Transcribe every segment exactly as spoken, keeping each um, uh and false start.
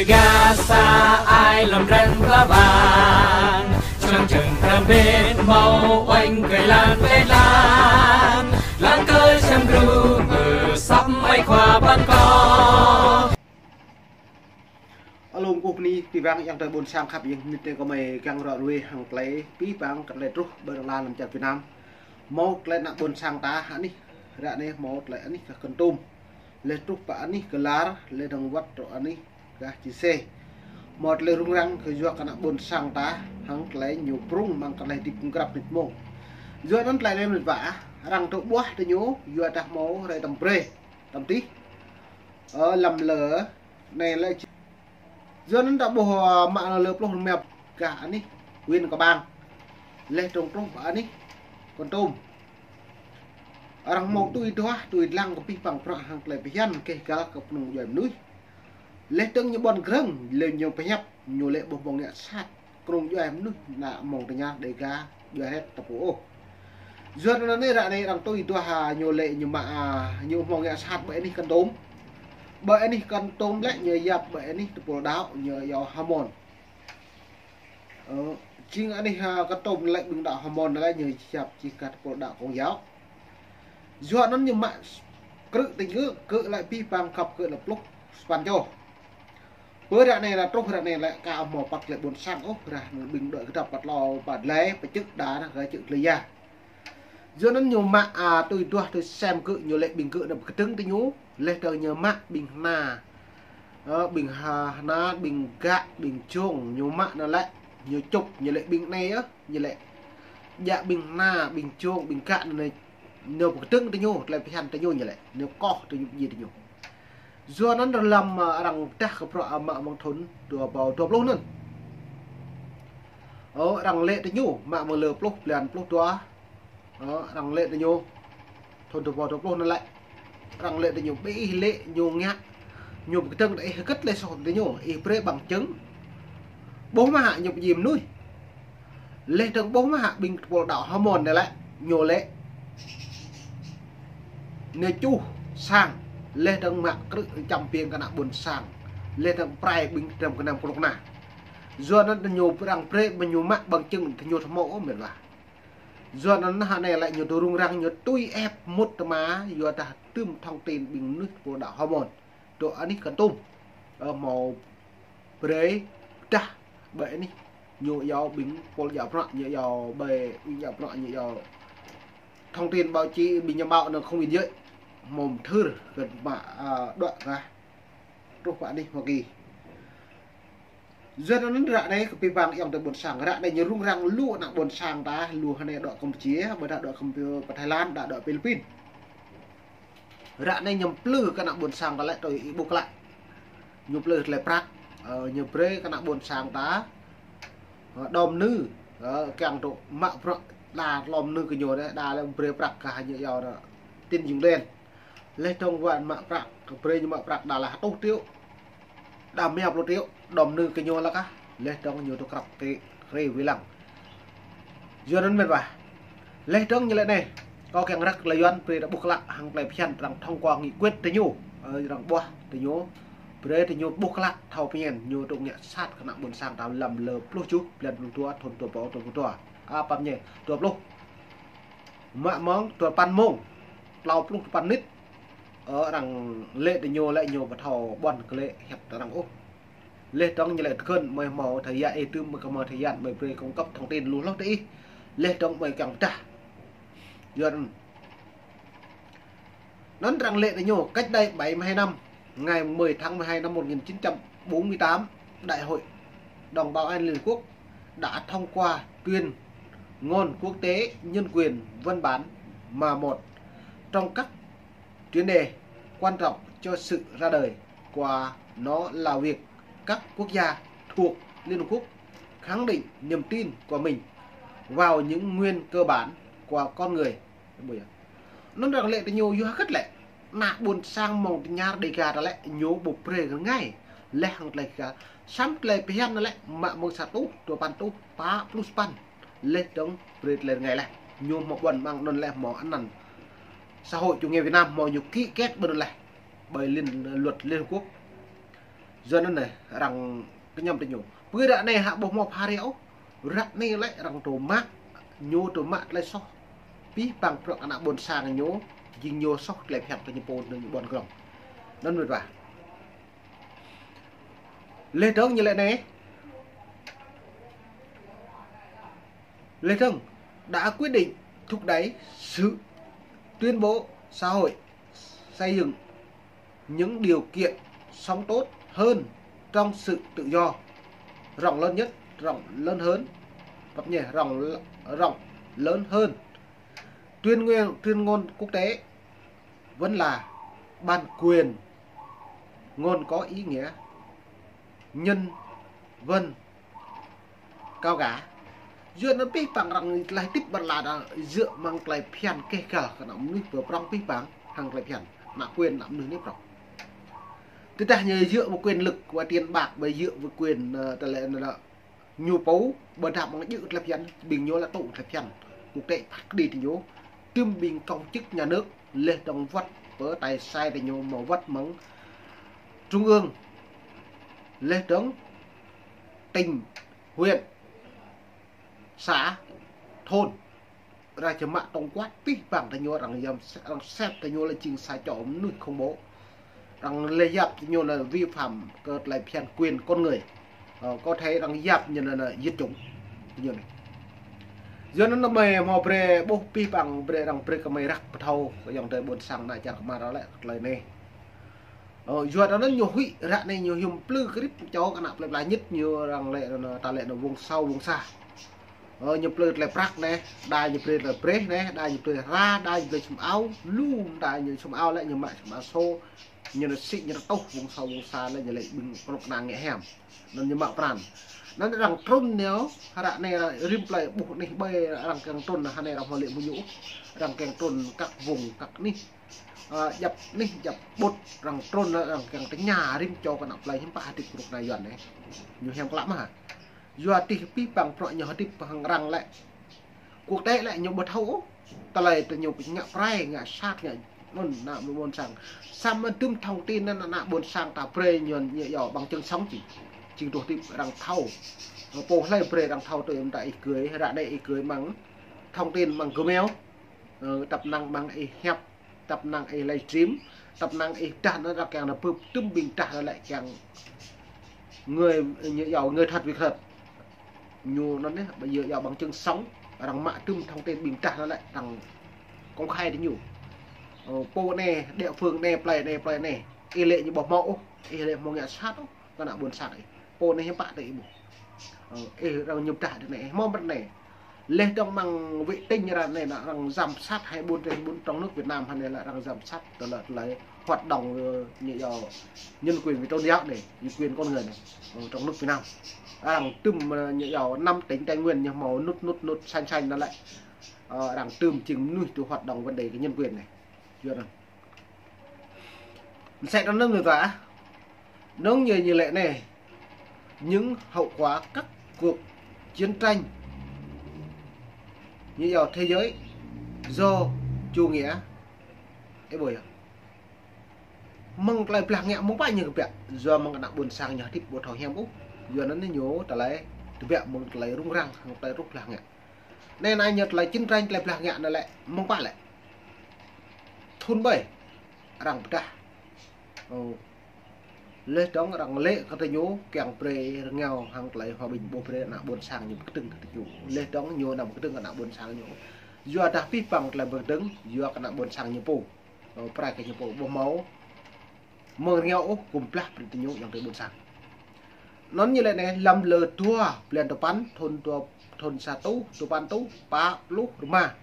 Gasa ai lăm răng ba bang, čang čang kram bên mâo oanh kơ lan pe lan, lan kơ čang gru mơ săp mai khua ban ko. Alung kuh ni pi bang yang tơ ƀuôn sang khăp yang nit tơ kơ mei gang ră ruê hăng klei pi bang kơ klei truh ƀơ lan lăm čar Việt Nam. Mâo klei ană ƀuôn sang ta anih, ră anei mâo klei anih kơ Kon Tum. Leh truh pă anih kơ Lar, leh dơ̆ng wăt truh anih kơ Čư̆ Sê. Mâo klei rŭng răng kơ yua kơ ană ƀuôn sang ta, hăng klei ñu prŭng mơ̆ng klei hdĭp kơ grăp nit mông. Yua anăn klei leh mĭt wa, arăng tŭ ƀuah tơ ñu, yua dah mâo rai tăm brei, tăm tih. Ơ, lăm lơ, anei lĕ či-, yua anăn ta ƀuh, ơ, mă lơ pluh rơmep kơ anih, huyện Krông Bang. Leh dơ̆ng truh pă anih, Kon Tum. Arăng mâo tui duah, tui dlăng kơ pi bang prăk hăng klei bhiăn kơ găl kơ phung djuai mnuih. Leh dơ̆ng ñu ƀuăn grơ̆ng, leh ñu pơhiăp, ñu lĕ ƀuh mâo ngă sat. Knŏng djuai mnuih ană mông tơña Đêga djuai hĕ tơpul ôh. Yua anăn ră anei arăng tui duah ñu lĕ ñu mă, a, ñu mâo ngă sat ƀơi anih Kon Tum. Ƀơi anih Kon Tum lĕ ñu yap ƀơi anih tơpul đăo ñu yua Hmôn. Ơ, jing anih, a, Kon Tum lĕ ƀing đăo Hmôn lĕ ñu yap jing kơ tơpul đăo Công giáo. Yua anăn ñu mă krư̆ tơ ñu, kơ lĕ pi bang khăp kơ lĕ pluh sa păn čô. Pơ ră anei lĕ truh ră anei lĕ ka mâo păk lĕ ƀuôn sang ôh, ră anăn ƀing đuĕ kdăp pă tlâo pă dlai, pơčư̆ đa, ră čư̆ dlai ya. Yua anăn ñu mă, a, tui duah tui sem kơ ñu lĕ ƀing kơ nao pơkdơ̆ng tơ ñu, leh dơ̆ng ñu mă ƀing hna. Ơ, ƀing ha-, hna, ƀing gă, ƀing jông, ñu mă anăn lĕ, ñu čŭp, ñu lĕ ƀing anei ơ, ñu lĕ. Djă ƀing hna, ƀing jông, ƀing gă anăn, ñu pơkdơ̆ng tơ ñu, klei bhiăn tơ ñu ñu lĕ, ñu koh tơ ñu, ji tơ ñu. Yua anăn lăm, a, arăng dah kơ prăk, a, mă mơ̆ng thŭn dua êbâo dua pluh anăn. Ơ, arăng lĕ tơ ñu, mă mơ̆ng lơ pluh, blan pluh dua. Ơ, arăng lĕ tơ ñu, thŭn dua êbâo dua pluh anăn lĕ. Arăng lĕ tơ ñu, ƀing ih lĕ ñu ngă, ñu pơkdơ̆ng tơ ih hơgĕt leh soh tơ ñu, ih brei bằng chứng. Ƀuh mơh hă ñu pơjing mnuih. Leh dơ̆ng ƀuh mơh hă ƀing tơpul đăo Hmôn anei lĕ, ñu lĕ. Ñu čuh sang, leh dơ̆ng mă krư̆ čăm piêng kơ ană ƀuôn sang. Leh dơ̆ng prai ƀing drăm knăm knŭk kna. Yua anăn ñu arăng brei ƀing ñu mă bằng chứng tơ ñu thâo mâo ôh mĭt wa. Yua anăn hă anei lĕ ñu tŭ rŭng răng ñu tui ĕp mŭt tơ ma, yua dah tŭm thông tin ƀing mnuih tơpul đăo Hmôn. Dôk anih Kon Tum. Ơ, mâo brei dah ƀơi anih. Ñu yua ƀing pôl djă prăk, ñu yua ƀơi ƀing djă prăk, ñu yua thông tin báo chí, ƀing ñu mâo anăn không yên dơi. Mâo mthưr kơ mă, a, đuĕ kơ. Truh pă anih mâo ki. Yua anăn ră anei kơ pi bang yang tơ ƀuôn sang, ră anei ñu rŭng răng lu ană ƀuôn sang ta, lu hơnei dôk Campuchia, ƀiădah dôk Campuchia, pơ Thái Lan, đa dôk Philippin. Ră anei ñu mplư kơ ană ƀuôn sang ta lĕ tui ih ƀuh klă. Ñu mplư klei prăk, ơ, ñu brei kơ ană ƀuôn sang ta, ơ, đom nư, ơ, kiăng tŭ mă prăk đa lŏm nư kơ ñu dê, đa lĕ brei prăk kơ ñu yua dê. Tín dụng đen. Leh dơ̆ng wăt mă prăk, brei ñu mă prăk đa lĕ hơtuh triệu. Đa mia pluh triệu, đom nư kơ ñu lă kah. Leh dơ̆ng ñu tŭ krăp kơ krê wĭ lăng. Yua anăn mĭt wa. Leh dơ̆ng ñu lĕ anei. Kâo kiăng răk lĕ Yuăn brei ta ƀuh klă hăng klei bhiăn arăng thông qua nghị quyết tơ ñu. Ơ, arăng ƀuah tơ ñu. Brei tơ ñu ƀuh klă thâo pơñen ñu tŭ ngă sat kơ ană ƀuôn sang ta lăm lơ pluh kjuh, blan pluh dua, thŭn dua êbâo dua pluh dua. A, păm ñe, dua pluh. Mă mơ̆ng dua păn mông, tlâo pluh dua păn mnĭt. Ơ, arăng lĕ tơ ñu lĕ ñu ƀu thâo ƀuăn kơ lĕ hiăp tơ arăng ôh. Leh dơ̆ng ñu lĕ tơkơn mơi mâo thời gian, ê, tŭm mơi kơ mâo thời gian mơi brei cung cấp thông tin lu hloh tơ ih. Leh dơ̆ng mơi kiăng pơdah. Yua anăn. Anăn arăng lĕ tơ ñu cách đây bảy mươi hai năm, ngày mười tháng mười hai năm một nghìn chín trăm bốn mươi tám, Đại hội Đồng Bảo an Liên Hợp Quốc đã thông qua tuyên ngôn quốc tế nhân quyền văn bản mà một trong các chuyên đề quan trọng cho sự ra đời của nó là việc các quốc gia thuộc Liên Hợp Quốc khẳng định niềm tin của mình vào những quyền cơ bản của con người. Anăn arăng lĕ tơ ñu yua hơgĕt lĕ. Ană ƀuôn sang mơ̆ng tơña Đêga ta lĕ ñu ƀu brei kơ ngai. Leh hŏng klei ka. Săm klei bhiăn lĕ mă mơ̆ng sa êtuh, dua păn êtuh, pă pluh sa păn. Leh dơ̆ng brei klei rơngai leh. Ñu mâo ƀuăn mơ̆ng anăn leh mâo anăn. Xã hội chủ nghĩa Việt Nam mâo ñu ký kết ƀơi anăn leh. Ƀơi liên, luật Liên Hợp Quốc. Yua anăn anei, arăng kñăm ti ñu. Pơ ară anei hă ƀuh mâo phara ôh. Ară anei lĕ arăng tŭ mă, ñu tŭ mă tlei soh. Pih păng prŏk ană ƀuôn sang ñu, jing ñu soh tlei phiăn kơ ñu pô ñu ƀuôn krŏng. Anăn mĭt wa. Leh dơ̆ng ñu lĕ anei. Leh dơ̆ng đã quyết định thúc đẩy sự tiến bộ xã hội, xây dựng những điều kiện sống tốt hơn trong sự tự do, rộng lớn nhất, rộng lớn hơn, cập nhật rộng, rộng lớn hơn. Tuyên ngôn, tuyên ngôn quốc tế vẫn là bản quyền ngôn có ý nghĩa nhân văn cao cả. Yua anăn pih păng arăng tlei tĭp ƀar lăn dơ̆ng, yua mơ̆ng tlei phiăn keh găl kơ ană mnuih pơ prŏng pih păng hăng tlei phiăn, ană quyền ană mnuih anei prŏng. Tơdah ñu yua mơ̆ng quyền lực wa tiền bạc, ƀai yua mơ̆ng quyền, ơ, tlei anăn ñu pô, ƀiădah mơ̆ng yua tlei phiăn, ƀing ñu lĕ tŭ tlei phiăn. Quốc tế phat kđi ti ñu, tŭm ƀing công chức nhà nước, leh dơ̆ng wăt pơ tài sản ti ñu mâo wăt mơ̆ng trung ương, leh dơ̆ng tỉnh, huyện, xã, thôn. Arăng čăm mă tổng quát pih păng ti ñu arăng yăm, arăng xếp ti ñu lĕ jing sa čô mnuih khủng bố. Arăng lĕ yap ti ñu lĕ vi phạm kơ tlei phiăn quyền con người. Ơ, có thể arăng yap ñu lĕ, lĕ diệt chủng. Ti ñu anei. Yua anăn anei mâo brei ƀuh pih păng brei arăng brei kơ mơi răk pơthâo kơ ayŏng adei ƀuôn sang ană čar Kmar lĕ tlei anei. Ơ, yua anăn ñu huĭ ară anei ñu hiam plư krĭp čô kơ ană plei pla ñĭt ñu arăng lĕ anăn, ta lĕ anăn vùng sâu vùng xa. Ơ, ñu plư tlei prăk anei, đa ñu brei tlei brei anei, đa ñu brei hra, đa ñu brei sum ao, lu đa ñu sum ao lĕ ñu mă sum ao sô, ñu anăn sĭ ñu anăn tuh vùng sâu vùng xa lĕ ñu lĕ ƀing knŭk kna ngă hiam. Anăn ñu mă pran. Anăn arăng trŭn ñu, ară anei arăng rĭm plei ƀuh anih ƀai arăng kiăng trŭn, hă anei arăng hmâo lĕ mơ̆ng ñu. Arăng kiăng trŭn kăk vùng, kăk anih. Ơ, djăp anih, djăp ƀut, arăng trŭn, arăng kiăng tơña rĭm čô kơ ană plei hiam pă hdĭp knŭk kna Yuăn anei. Ñu hiam klă mơh. Yua tih pih păng prŏk ñu hdĭp hăng arăng lĕ. Quốc tế lĕ ñu ƀu thâo ôh. Tlei ti ñu ngă prai, ngă sat, ngă anăn ană ƀuôn sang. Samơ̆ tŭm thông tin anăn ană ƀuôn sang ta brei ñu, ñu yua bằng chứng sống jing. Jing dôk hdĭp arăng thâo. Pô hlei brei arăng thâo tui mta ih gơ̆, ară anei ih gơ̆ mơ̆ng thông tin mơ̆ng Gmail. Ơ, tăp năng mơ̆ng ih hiăp, tăp năng ih livestream, tăp năng ih dah anăn arăng kiăng anăn bưp tŭm ƀing dah anăn lĕ kiăng người, ñu yua người thật việc thật. Ñu anăn anei, ƀu yua bằng chứng sống, arăng mă tŭm thông tin ƀing dah anăn lĕ arăng công khai ti ñu. Ơ, pô anei, địa phương anei, plei anei, plei anei. Ih lĕ ñu ƀuh mâo ôh, ih lĕ mâo ngă sat ôh. Kơ ană ƀuôn sang ih. Pô anei hiam pă ti ih ƀuh. Ơ, ih arăng ñu dah ti anei, ih mâo mơ̆ng anei. Leh dơ̆ng mơ̆ng vệ tinh ară anei arăng giám sát hai mươi bốn trên hai mươi bốn trong nước Việt Nam, hă anei lĕ arăng giám sát tơlơi, tơlơi hoạt động, ơ, ñu yua nhân quyền về tôn giáo anei, nhân quyền con người anei, ơ, trong nước Việt Nam. Arăng tŭm, ơ, ñu yua năm tỉnh Tây Nguyên ñu mâo nút, nút, nút xanh xanh anăn lĕ. Ơ, arăng tŭm jing mnuih tui hoạt động vấn đề kơ nhân quyền anei. Yua anăn. Msĕ anăn mĭt wa. Anăn ñu, ñu lĕ anei. Những hậu quả các cuộc chiến tranh, ñu yua thế giới do chủ nghĩa. Ơ, ƀuh yơh. Mơ̆ng tlei blah ngă mơ̆ng pă ñu kbiă. Yua mơ̆ng ană ƀuôn sang ñu hdĭp ƀu thâo hiam ôh. Yua anăn ñu tlei kbiă mơ̆ng tlei rŭng răng, hŏng tlei ruh blah ngă. Anei anăn ñu tlei chiến tranh, tlei blah ngă anăn lĕ, mơ̆ng pă lĕ. Thŭn ƀai. Arăng pơdah. Ơ. Leh dơ̆ng arăng lĕ kơ ti ñu, kiăng brei rơngiao hŏng tlei hòa bình ƀuh brei ană ƀuôn sang ñu bi kdơ̆ng kơ ti ñu. Leh dơ̆ng ñu nao bi kdơ̆ng ană ƀuôn sang ñu. Yua dah pih păng tlei bi kdơ̆ng, yua kơ ană ƀuôn sang ñu pô. Ơ, prai kơ ñu pô ƀuh mâo. Mơ̆ng rơngiao ôh, kŭm blah brei ti ñu ayŏng adei ƀuôn sang. Anăn ñu lĕ anei, hlăm lơ dua blan dua păn, thŭn dua, thŭn sa êtuh, dua păn êtuh, pă pluh rơma.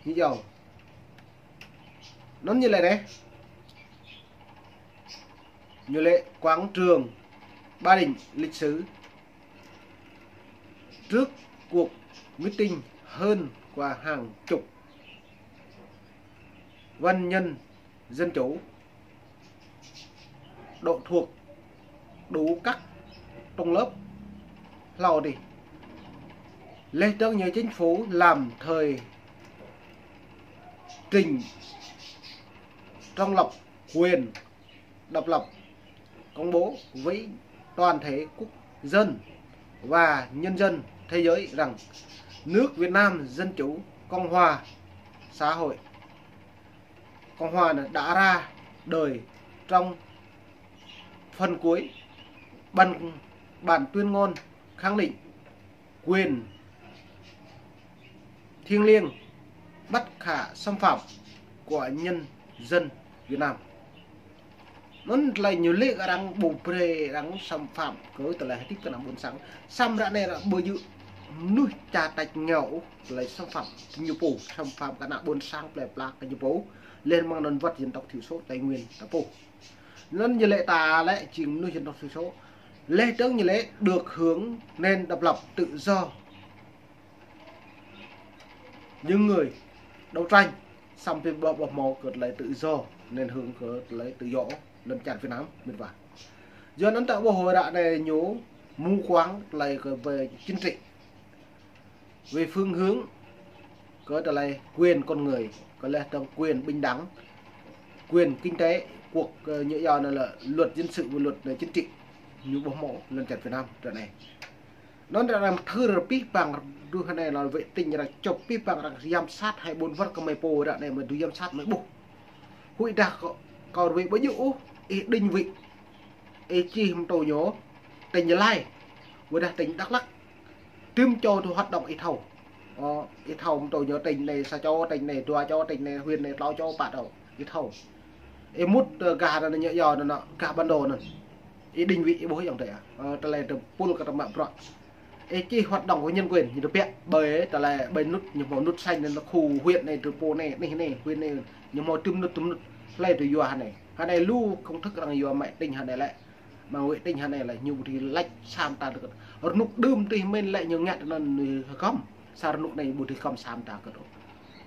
Ñu yua. Anăn ñu lĕ anei. Ñu lĕ quảng trường Ba Đình lịch sử. Trước cuộc meeting hơn qua hàng chục văn nhân dân chủ, độ thuộc đủ các tông lớp hlâo dih. Leh dơ̆ng ñu chính phủ làm thời trình trong lập quyền độc lập, công bố với toàn thể quốc dân và nhân dân thế giới rằng nước Việt Nam Dân Chủ Cộng Hòa Xã Hội Cộng Hòa đã ra đời trong phần cuối. Bằng bản tuyên ngôn khẳng định quyền thiêng liêng bất khả xâm phạm của nhân dân Việt Nam. Anăn tlei ñu lĕ arăng ƀu brei arăng xâm phạm kơ tlei hdĭp kơ ană ƀuôn sang. Săm ară anei arăng ƀu djŏ mnuih ča tač ngao ôh tlei xâm phạm ñu pô, xâm phạm kơ ană ƀuôn sang plei pla kơ ñu pô. Leh mơ̆ng anăn wăt dân tộc thiểu số Tây Nguyên ta pô. Anăn ñu lĕ ta lĕ jing mnuih dân tộc thiểu số. Leh dơ̆ng ñu lĕ được hưởng nền độc lập tự do. Những người đấu tranh săm bi ƀuh ƀuh mâo kơ tlei tự do, nền hưởng kơ tlei tự do lăn čar Việt Nam mĭt wa. Yua anăn ta ƀuh ară anei ñu mù quáng tlei kơ về chính trị, về phương hướng kơ tlei quyền con người, kơ leh dơ̆ng quyền bình đẳng, quyền kinh tế, cuộc, ơ, ñu yua anăn là luật dân sự và luật, ơ, chính trị. Ñu ƀuh mâo lăn čar Việt Nam ară anei. Anăn ară anei mthưr pih păng, duh anei là vệ tinh arăng chụp pih păng arăng giám sát hai ƀuôn wơr kơ mei pô ară anei mei duh giám sát mei ƀuh. Huĭdah kơ, kơ wei ƀu djŏ ôh, ih định vị, ih čih mtô ñu tỉnh Gia Lai, wơdah tỉnh Đắk Lắk. Tŭm čô thu hoạt động ih thâo. Ơ, ih thâo mtô ñu tỉnh anei sa čô, tỉnh anei dua čô, tỉnh anei huyện anei tlâo čô pă čô, ih thâo. Ih mŭt, ơ, gah anăn ñu yua anăn, gah bản đồ anăn. Ih định vị ih ƀuh ayŏng adei. Ơ, tlei tơpul kơ tơmă bruă. Ih čih hoạt động của nhân quyền, ñu tơbiă ƀơi tlei ƀơi nŭt, ñu mâo nŭt xanh anăn khu huyện anei, tơpul anei, anih anei, huyện anei, ñu mâo tŭm nŭt, tŭm nŭt, tlei tui yua anei. Anei lu công thức arăng yua mă tỉnh anei lĕ. Mơ̆ng vệ tinh anei lĕ ñu ƀu dưi lač sa mta kơ. Rnuk đưm tih mĭn lĕ ñu ngă anăn ñu hgăm. Sa rnuk anei ƀu dưi hgăm sa mta kơ.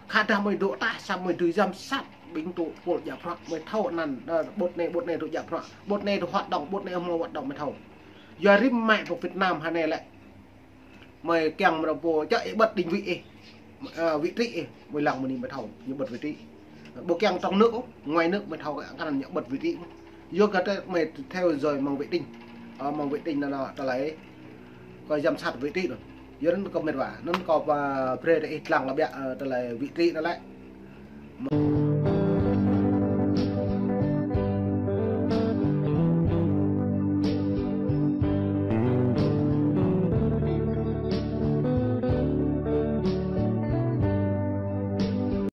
Khădah mei dôk tah săm mei dưi giám sát ƀing tơpul djă bruă mei thâo anăn, ơ, ƀuôn anei, ƀuôn anei dôk djă bruă. Ƀuôn anei dôk hoạt động, ƀuôn anei mâo hoạt động mei thâo. Yua rĭm mă pơ Việt Nam anei lĕ. Mei kiăng mrâo pô, čă ih bật định vị ih. Ơ, vị trí ih, mei lăng mơ̆ng anei mei thâo, ñu bật vị trí. Ƀu kiăng trong nước ôh, ngoài nước mei thâo kơ anăn ñu bật vị trí. Yua kơ tơ mei theo dõi mơ̆ng vệ tinh. Ơ, mơ̆ng vệ tinh anăn, anăn, tlei kơ giám sát vị trí anăn. Yua anăn kơ mĭt wa, anăn kơ pă brei ih dlăng lĕ biă, ơ, tlei vị trí anăn lĕ.